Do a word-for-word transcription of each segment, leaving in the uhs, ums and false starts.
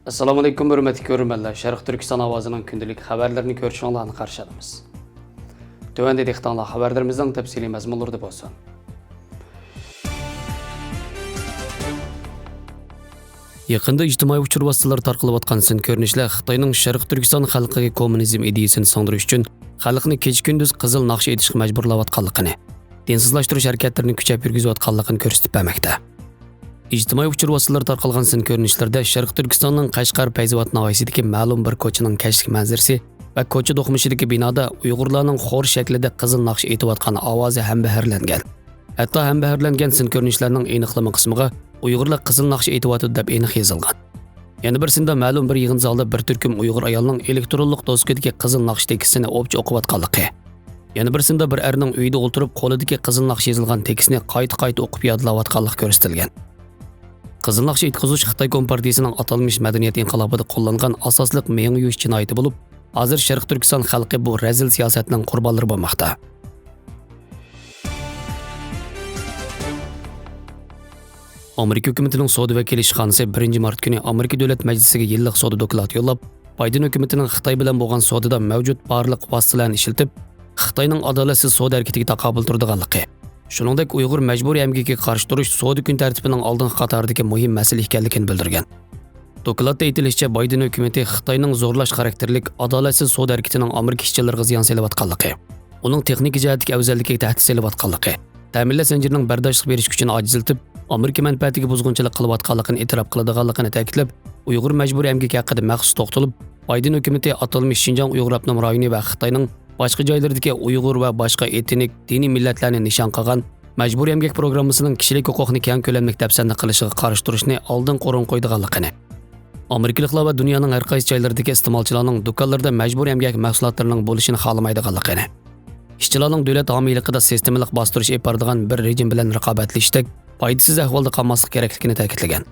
ئەسسالامۇئەلەيكۇم، ھۆرمەتلىك كۆرۈرمەنلەر. شەرقىي تۈركىستان ئاۋازىنىڭ كۈندىلىك خەۋەرلىرىنى كۆرۈشۈڭلارنى قارشى ئالىمىز. تۆۋەندە دىققىتىڭلار خەۋەرلىرىمىزنىڭ تەپسىلىي مەزمۇنلىرىدا بولسۇن. يېقىندا ئىجتىمائىي ئۇچۇر ۋاسىتىلىرىدا تارقىلىۋاتقان سىن كۆرۈنۈشلەر خىتاينىڭ شەرقىي تۈركىستان خەلقىگە كوممۇنىزم ئىدىيىسىنى سىڭدۈرۈش ئۈچۈن خەلقنى كېچە-كۈندۈز قىزىل ناخشا ئېيتىشقا مەجبۇرلاۋاتقانلىقىنى، دىنسىزلاشتۇرۇش ھەرىكەتلىرىنى كۈچەپ يۈرگۈزۈۋاتقانلىقىنى كۆرسىتىپ بەرمەكتە. ئىجتىمائىي ئۇچۇر ۋاسىتىلىرىدا تارقالغان سىن كۆرۈنۈشلىرىدە شەرقىي تۈركىستاننىڭ قەشقەر پەيزىۋات ناھىيەسىدىكى مەلۇم بىر كوچىنىڭ كەچلىك مەنزىرىسى ۋە كوچا دوقمۇشىدىكى بىنادا ئۇيغۇرلارنىڭ خور شەكلىدە قىزىل ناخشا ئېيتىۋاتقان ئاۋازى ھەمبەھىرلەنگەن. ھەتتا ھەمبەھىرلەنگەن سىن كۆرۈنۈشلەرنىڭ ئېنىقلىما قىسمىغا «ئۇيغۇرلار قىزىل ناخشا ئېيتىۋاتىدۇ» دەپ ئېنىق يېزىلغان. يەنە بىر سىندا مەلۇم بىر يىغىن زالىدا بىر تۈركۈم ئۇيغۇر ئايالنىڭ ئېلېكترونلۇق دوسكىدىكى قىزىل ناخشا تېكىستىنى ئوپچە ئوقۇۋاتقانلىقى، يەنە بىر سىندا بىر ئەرنىڭ ئۆيىدە ئولتۇرۇپ قولىدىكى قىزىل ناخشا يېزىلغان تېكىستنى قايتا-قايتا ئوقۇپ يادلاۋاتقانلىقى كۆرسىتىلگەن. قىزىل ناخشا ئېيتقۇزۇش خىتاي كومپارتىيىسىنىڭ ئاتالمىش مەدەنىيەت ئىنقىلابىدا قوللانغان ئاساسلىق مېڭە يۇيۇش جىنايىتى بولۇپ، ھازىر شەرقىي تۈركىستان خەلقى بۇ رەزىل سىياسەتنىڭ قۇربانلىرى بولماقتا. ئامېرىكا ھۆكۈمىتىنىڭ سودا ۋەكىللىك ئىشخانىسى بىرىنچى مارت كۈنى ئامېرىكا دۆلەت مەجلىسىگە يىللىق سودا دوكلاتى يوللاپ، بايدېن ھۆكۈمىتىنىڭ خىتاي بىلەن بولغان سودىدا مەۋجۇت بارلىق ۋاسىتىلەرنى ئىشلىتىپ، خىتاينىڭ ئادالەتسىز سودا ھەرىكىتىگە تاقابىل تۇرىدىغانلىقى، شۇنىڭدەك ئۇيغۇر مەجبۇرىي ئەمگىكىگە قارشى تۇرۇش سودا كۈن تەرتىپىنىڭ ئالدىنقى قاتارىدىكى مۇھىم مەسىلە ئىكەنلىكىنى بىلدۈرگەن. دوكلاتتا ئېيتىلىشىچە، بايدېن ھۆكۈمىتى خىتاينىڭ زورلاش خاراكتېرلىك ئادالەتسىز سودا ھەرىكىتىنىڭ ئامېرىكا ئىشچىلىرىغا زىيان سېلىۋاتقانلىقى، ئۇنىڭ تېخنىكا جەھەتتىكى ئەۋزەللىكىگە تەھدىت سېلىۋاتقانلىقى، تەمىنلەش زەنجىرىنىڭ بەرداشلىق بېرىش كۈچىنى ئاجىزلىتىپ، ئامېرىكا مەنپەئەتىگە بۇزغۇنچىلىق قىلىۋاتقانلىقىنى ئېتىراپ قىلىدىغانلىقىنى تەكىتلەپ، ئۇيغۇر مەجبۇرىي ئەمگىكى ھەققىدە مەخسۇس توختىلىپ، بايدېن ھۆكۈمىتى ئاتالمىش شىنجاڭ ئۇيغۇر ئاپتونوم رايونى ۋە خىتاينىڭ باشقا جايلىرىدىكى ئۇيغۇر ۋە باشقا ئېتنىك، دىنىي مىللەتلەرنى نىشان قىلغان مەجبۇرىي ئەمگەك پروگراممىسىنىڭ كىشىلىك ھوقۇقنى كەڭ كۆلەملىك دەپسەندە قىلىشىغا قارشى تۇرۇشنى ئالدىنقى ئورۇنغا قويىدىغانلىقىنى، ئامېرىكىلىقلار ۋە دۇنيانىڭ ھەر قايسى جايلىرىدىكى ئىستېمالچىلارنىڭ دۇكانلىرىدا مەجبۇرىي ئەمگەك مەھسۇلاتلىرىنىڭ بولۇشىنى خالىمايدىغانلىقىنى، ئىشچىلارنىڭ دۆلەت ھامىيلىقىدا سىستېمىلىق باستۇرۇش ئېلىپ بارىدىغان بىر رېجىم بىلەن رىقابەتلىشىشتەك پايدىسىز ئەھۋالدا قالماسلىق كېرەكلىكىنى تەكىتلىگەن.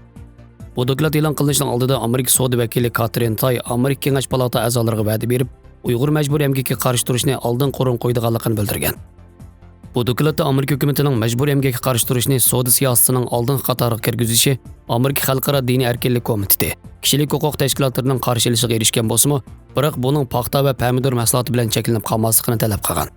بۇ دوكلات ئېلان قىلىنىشىنىڭ ئالدىدا ئامېرىكا سودا ۋەكىلى كاترىن تاي ئامېرىكا كېڭەش پالاتا ئەزالىرىغا ۋەدە بېرىپ، ئۇيغۇر مەجبۇرىي ئەمگىكىگە قارشى تۇرۇشنى ئالدىنقى ئورۇنغا قويىدىغانلىقىنى بىلدۈرگەن. بۇ دوكلاتتا ئامېرىكا ھۆكۈمىتىنىڭ مەجبۇرىي ئەمگەككە قارشى تۇرۇشنى سودا سىياسىتىنىڭ ئالدىنقى قاتارغا كىرگۈزۈشى ئامېرىكا خەلقئارا دىنىي ئەركىنلىك كومىتېتى، كىشىلىك ھوقۇق تەشكىلاتلىرىنىڭ قارشى ئېلىشىغا ئېرىشكەن بولسىمۇ، بىراق بۇنىڭ پاختا ۋە پەمىدۇر مەھسۇلاتى بىلەن چەكلىنىپ قالماسلىقىنى تەلەپ قىلغان.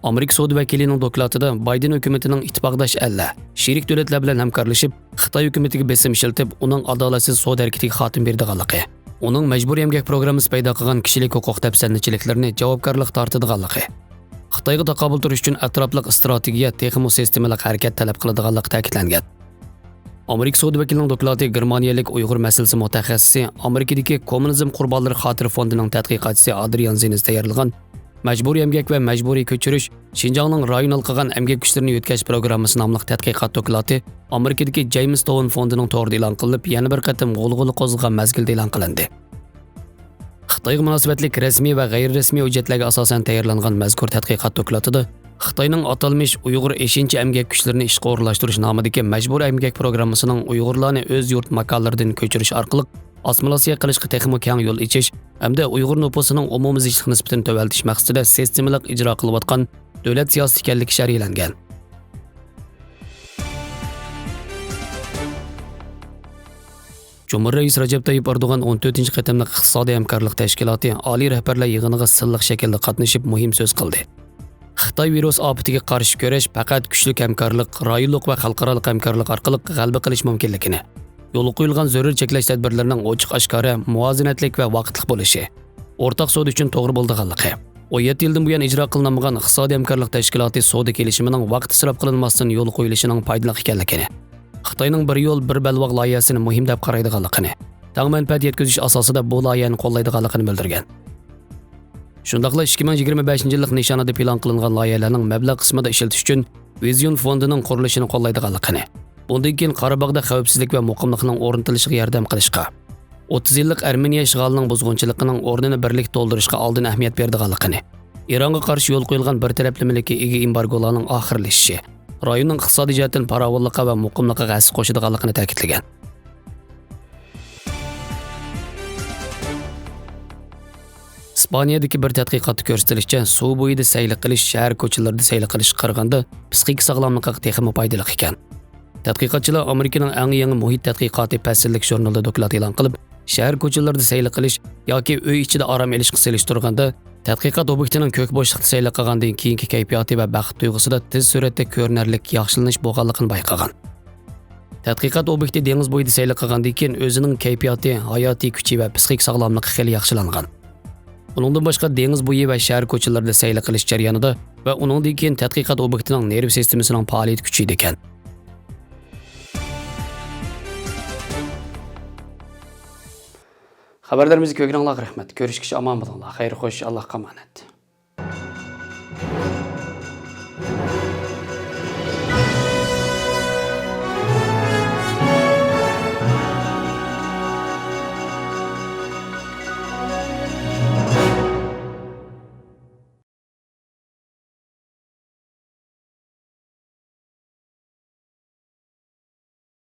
ئامېرىكا سودا ۋەكىلىنىڭ دوكلاتىدا بايدېن ھۆكۈمىتىنىڭ ئىتتىپاقداش ئەللەر، شېرىك دۆلەتلەر بىلەن ھەمكارلىشىپ، خىتاي ھۆكۈمىتىگە بېسىم ئىشلىتىپ، ئۇنىڭ ئادالەتسىز سودا ھەرىكىتىگە خاتىمە بېرىدىغانلىقى، ئۇنىڭ مەجبۇرىي ئەمگەك پروگراممىسى پەيدا قىلغان كىشىلىك ھوقۇق دەپسەندىچىلىكلىرىنى جاۋابكارلىققا تارتىدىغانلىقى، خىتايغا تاقابىل تۇرۇش ئۈچۈن ئەتراپلىق ئىستراتېگىيە، تېخىمۇ سىستېمىلىق ھەرىكەت تەلەپ قىلىدىغانلىقى تەكىتلەنگەن. ئامېرىكا سودا ۋەكىلىنىڭ دوكلاتى گېرمانىيەلىك ئۇيغۇر مەسىلىسى مۇتەخەسسىسى، ئامېرىكىدىكى كوممۇنىزم قۇربانلىرى خاتىرە فوندىنىڭ تەتقىقاتچىسى ئادرىيان زېنز تەييارلىغان مەجبۇرىي ئەمگەك ۋە مەجبۇرىي كۆچۈرۈش، شىنجاڭنىڭ رايون ھالقىغان ئەمگەك كۈچلىرىنى يۆتكەش پروگراممىسى ناملىق تەتقىقات دوكلاتى ئامېرىكىدىكى جېيمىس توۋن فوندىنىڭ تورىدا ئېلان قىلىنىپ، يەنە بىر قېتىم غۇلغۇلا قوزغىغان مەزگىلدە ئېلان قىلىندى. خىتايغا مۇناسىۋەتلىك رەسمىي ۋە غەيرىي رەسمىي ھۆججەتلەرگە ئاساسەن تەييارلانغان مەزكۇر تەتقىقات دوكلاتىدا خىتاينىڭ ئاتالمىش ئۇيغۇر ئېشىنچا ئەمگەك كۈچلىرىنى ئىشقا ئورۇنلاشتۇرۇش نامىدىكى مەجبۇرىي ئەمگەك پروگراممىسىنىڭ ئۇيغۇرلارنى ئۆز يۇرت ماكانلىرىدىن كۆچۈرۈش ئارقىلىق ئاسسىمىلياتسىيە قىلىشقا تېخىمۇ كەڭ يول ئېچىش ھەمدە ئۇيغۇر نوپۇسىنىڭ ئومۇمىي زىچلىق نىسبىتىنى تۆۋەنلىتىش مەقسىتىدە سىستېمىلىق ئىجرا قىلىۋاتقان دۆلەت سىياسىتى ئىكەنلىكى شەرھلەنگەن. جۇمھۇر رەئىسى رەجەپ تەييىپ ئەردوغان ئون تۆتىنچى قېتىملىق ئىقتىسادىي ھەمكارلىق تەشكىلاتى ئالىي رەھبەرلەر يىغىنىغا سىنلىق شەكىلدە قاتنىشىپ مۇھىم سۆز قىلدى. خىتاي ۋىرۇس ئاپىتىگە قارشى كۈرەش پەقەت كۈچلۈك ھەمكارلىق، رايونلۇق ۋە خەلقئارالىق ھەمكارلىق ئارقىلىق غەلىبە قىلىش مۇمكىنلىكىنى، يولغا قويۇلغان زۆرۈر چەكلەش تەدبىرلىرىنىڭ ئوچۇق ئاشكارا، مۇۋازىنەتلىك ۋە ۋاقىتلىق بولۇشى، ئورتاق سودا ئۈچۈن توغرا بولىدىغانلىقى، ئون يەتتە يىلدىن بۇيان ئىجرا قىلىنالمىغان ئىقتىسادىي ھەمكارلىق تەشكىلاتى سودا كېلىشىمىنىڭ ۋاقىت ئىسراپ قىلىنماستىن يولغا قويۇلۇشىنىڭ پايدىلىق ئىكەنلىكىنى، خىتاينىڭ بىر يول، بىر بەلباغ لايىھەسىنى مۇھىم دەپ قارايدىغانلىقىنى، تەڭ مەنپەئەت يەتكۈزۈش ئاساسىدا بۇ لايىھەنى قوللايدىغانلىقىنى بىلدۈرگەن. شۇنداقلا ئىككى مىڭ يىگىرمە بەشىنچى يىللىق نىشانىدا پىلان قىلىنغان لايىھەلەرنىڭ مەبلەغ قىسمىدا ئىشلىتىش ئۈچۈن ۋىزىيون فوندىنىڭ قۇرۇلۇشىنى قوللايدىغانلىقىنى، بۇندىن كېيىن قاراباغدا خەۋپسىزلىك ۋە مۇقىملىقنىڭ ئورنىتىلىشىغا ياردەم قىلىشقا، ئوتتۇز يىللىق ئەرمېنىيە ئىشغالىنىڭ بۇزغۇنچىلىقىنىڭ ئورنىنى بىرلىكتە تولدۇرۇشقا ئالدىن ئەھمىيەت بېرىدىغانلىقىنى، ئىرانغا قارشى يول قويۇلغان بىر تەرەپلىمىلىككە ئىگە ئېمبارگولارنىڭ ئاخىرلىشىشى، رايوننىڭ ئىقتىسادىي جەھەتتىن پاراۋانلىققا ۋە مۇقىملىقىغا ھەسسە قوشىدىغانلىقىنى تەكىتلىگەن. ئىسپانىيەدىكى بىر تەتقىقاتتا كۆرسىتىلىشىچە، سۇ بويىدا سەيلە قىلىش شەھەر كوچىلىرىدا سەيلە قىلىشقا قارىغاندا پىسخىكا ساغلاملىقىغا تېخىمۇ پايدىلىق ئىكەن. تەتقىقاتچىلار ئامېرىكىنىڭ ئەڭ يېڭى مۇھىت تەتقىقاتى پەسىللىك ژۇرنىلىدا دوكلات ئېلان قىلىپ، شەھەر كوچىلىرىدا سەيلە قىلىش ياكى ئۆي ئىچىدە ئارام ئېلىشقا سېلىشتۇرغاندا، تەتقىقات ئوبيېكتىنىڭ كۆك بوشلۇقتا سەيلە قىلغاندىن كېيىنكى كەيپىياتى ۋە بەخت تۇيغۇسىدا تېز سۈرئەتتە كۆرۈنەرلىك ياخشىلىنىش بولغانلىقىنى بايقىغان. تەتقىقات ئوبيېكتى دېڭىز بويىدا سەيلە قىلغاندىن كېيىن ئۆزىنىڭ كەيپىياتى، ھاياتىي كۈچى ۋە پسىخىك ساغلاملىقى خېلى ياخشىلانغان. ئۇنىڭدىن باشقا، دېڭىز بويى ۋە شەھەر كوچىلىرىدا سەيلە قىلىش جەريانىدا ۋە ئۇنىڭدىن كېيىن تەتقىقات ئوبيېكتىنىڭ نېرۋا سىستېمىسىنىڭ پائالىيىتى كۈچىيىدىكەن. خەۋەرلىرىمىزنى كۆرگىنىڭلارغا رەھمەت. كۆرۈشكىچە ئامان بولۇڭلار. خەير خوش، ئاللاھقا ئامانەت.